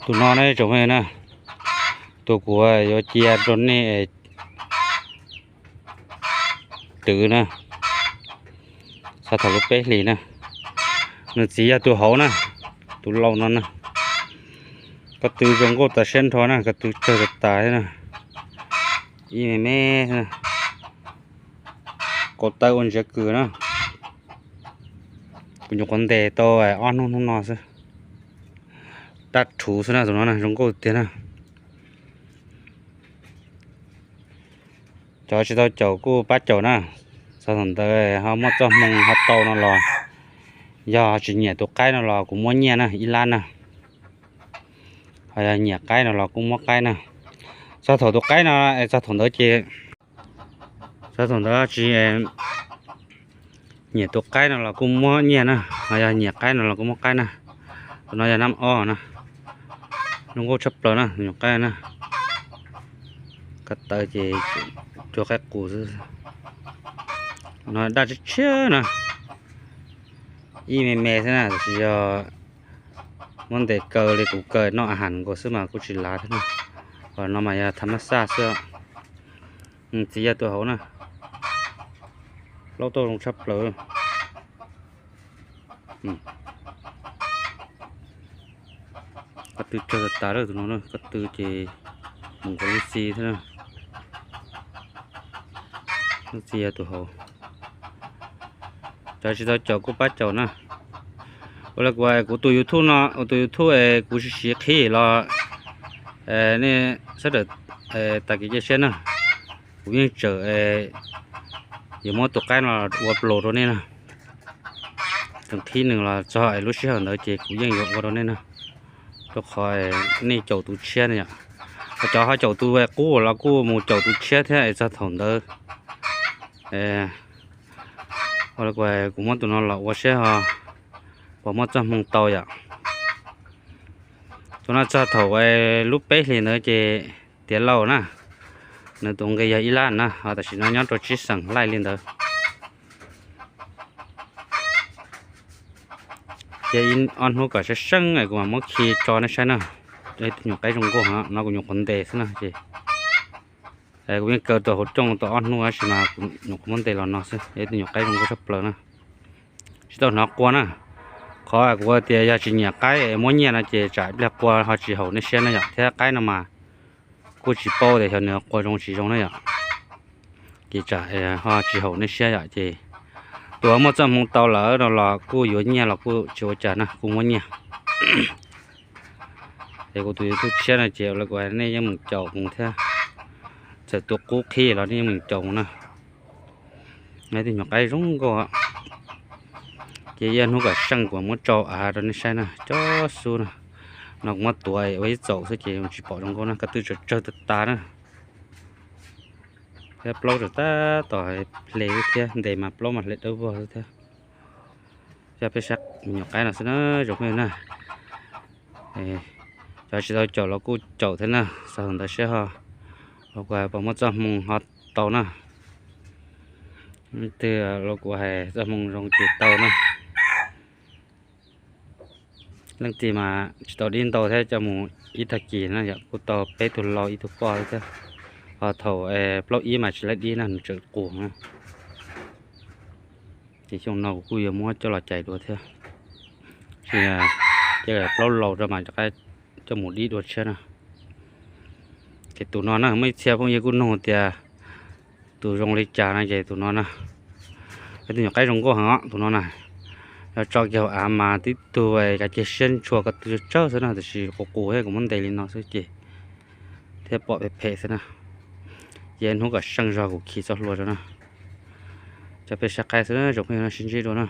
Tus no na tsoom phooj ywg na, tus kuv yuav cia rau nej twv na, xav thaum lub peb hlis na. Nws txiv yog tus hauv na, tus laus no na. Ko tw zoo nkauj tas siab nrho na, ko tw tsawg tas tas thiab na. Ib me me, kaus taw ua ntsiav kws na. Kuv nyuam qhuav ntes tau ob hnub hnub no xwb. Daj rhuv xwb na, tus no zoo nkauj tiag na. Cov tsis tau caum kuj pab caum na. Txog thaum ntawd ho muaj txoj hmoo ho tau no los, yog tsis nyiam tus qaib no los kuv muab nyiaj na, ib lab na. Ho yog nyiam qaib no los kuj muab qaib na. Txog thaum tus qaib no, txog thaum ntawd ces, txog thaum ntawd tsis nyiam tus qaib no los kuj muab nyiaj na, ho yog nyiam qaib no los kuj muab qaib na. Tus no yog nab ob na, zoo nkauj tshaj plaws na, nyuam qaib na. Ko taw ces cuag qaib qus xwb. No daj tshiab tshiab na, ib me me xwb na, tab sis yog muab ntes kaw li kuv kaw noj a has nkaus xwb mas kuj tsis lav thiab na. Ho no mas yog tham mab xaj xwb. Txiv yog tus hauv na, plaub tauj zoo tshaj plaws. Ko tw tsawg tas tas lawm tus no, ko tw ces mus nkaus lub xi thiab na. Lub xi yog tus hauv. Cov tsis tau caum kuj pab caum na. Ua li kuv, kuv tus YouTube no, kuv tus YouTube es kuv siv siv qhib los nej sawv daws tag kev cia siab na. Kuv yeej tseem yuav muab tus qaib no ua plaus rau nej na. Tseem qhib nws los txog es lub sij hawm ntawd ces kuv yeej yuav ua rau nej na. Rau qhov nej caum tus tshiab ne yom. Cov ho caum tus qub los kuj mus caum tus tshiab thiab es txog thaum ntawd ua li kuv muab tus no los ua saib ho puas muaj txoj hmoo tau yom. Tus no txog thaum lub peb hlis ntawd ces tiav lauj na. Nws tus nqi yog ib lab na, ho tam sim no nyob rau tsib xeem laij li ntawd. Cia ib ob hnub kom seeb seeb es kuv mam muab khi tso nej saib na. Ib tug nyuam qaib zoo nkauj no, kuv nyuam qhuav ntes xwb na ces kuv yeej kaw rau hauv rooj tau ob hnub tab sis mas kuv nyuam qhuav muab ntes los no xwb. Ib tug nyuam qaib zoo nkauj tshaj plaws na. Tsis tau hnov qua na. Qhov kuv tias yog tsis nyiam qaib es muab nyiaj no ces tsam ib pliag qua ho tsis haum nej siab na yom, thiab qaib no mas kuj tsis paub tias xyov nws qua zoo tsis zoo na yom. Ces tsam ho tsis haum nej siab yom, ces tus muaj txoj hmoo tau lawm no los kuj yuav nyiaj los kuj tsis ua cas na, kuj muab nyiaj. Es kuv tus YouTube tshiab no ces kuv nej yeej meem caum mus thiab. Txawm tus qub qhib los nej yeej meem caum mus na. Ib tug nyuam qaib zoo nkauj. Ces ib hnub kom seej kuv muab tso av rau nej saib na, cov xub na. No kuv muab tuav ua ib txaum xwb ces tsis pom zoo nkauj na, ko tw tsawg tsawg tas tas na. Thiab plaub tsawg tab tom hle xwb thiab, ntes mas plaub mas hle dawb vog xwb thiab. Coj peb saib me nyuam qaib no xwb na tsoom phooj ywg na. Cov tsis tau caum los kuj caum thiab na, xav thaum ntawd saib ho los kuv hais puas muaj txoj hmoo ho tau na. Leej twg los kuv hais txoj hmoo zoo ces tau na. Leej twg mas tsis tau dib ntau thiab coj mus ib tag kis na yom, kuj tau peb tug lau ib tug poj thiab. Ho thaum plaub ib mas tsis laib dib na, nws tseem qus na. Ces xyoo no kuv kuj yuav muab coj los cais dua thiab. Ces plaub laus rau mas rov qab coj mus dib dua tshiab na. Ces tus no na muaj ib txhia phooj ywg kuj nug tias tus zoo li cas no ces tus no na, tus nyuam qaib zoo nkauj heev os tus no na. Yog tso kiag hauv av mas tib tug kav ceg siab ntshua ko tw tsawg xwb na, tiam sis qus qus thiab kuv muab ntes li no xwb ces thiab pom phem phem xwb na. Ces hnub kom seej zog kuv khi txoj hlua rau na. Coj peb saib qaib xwb na tsoom phooj ywg, sib ntsib dua na.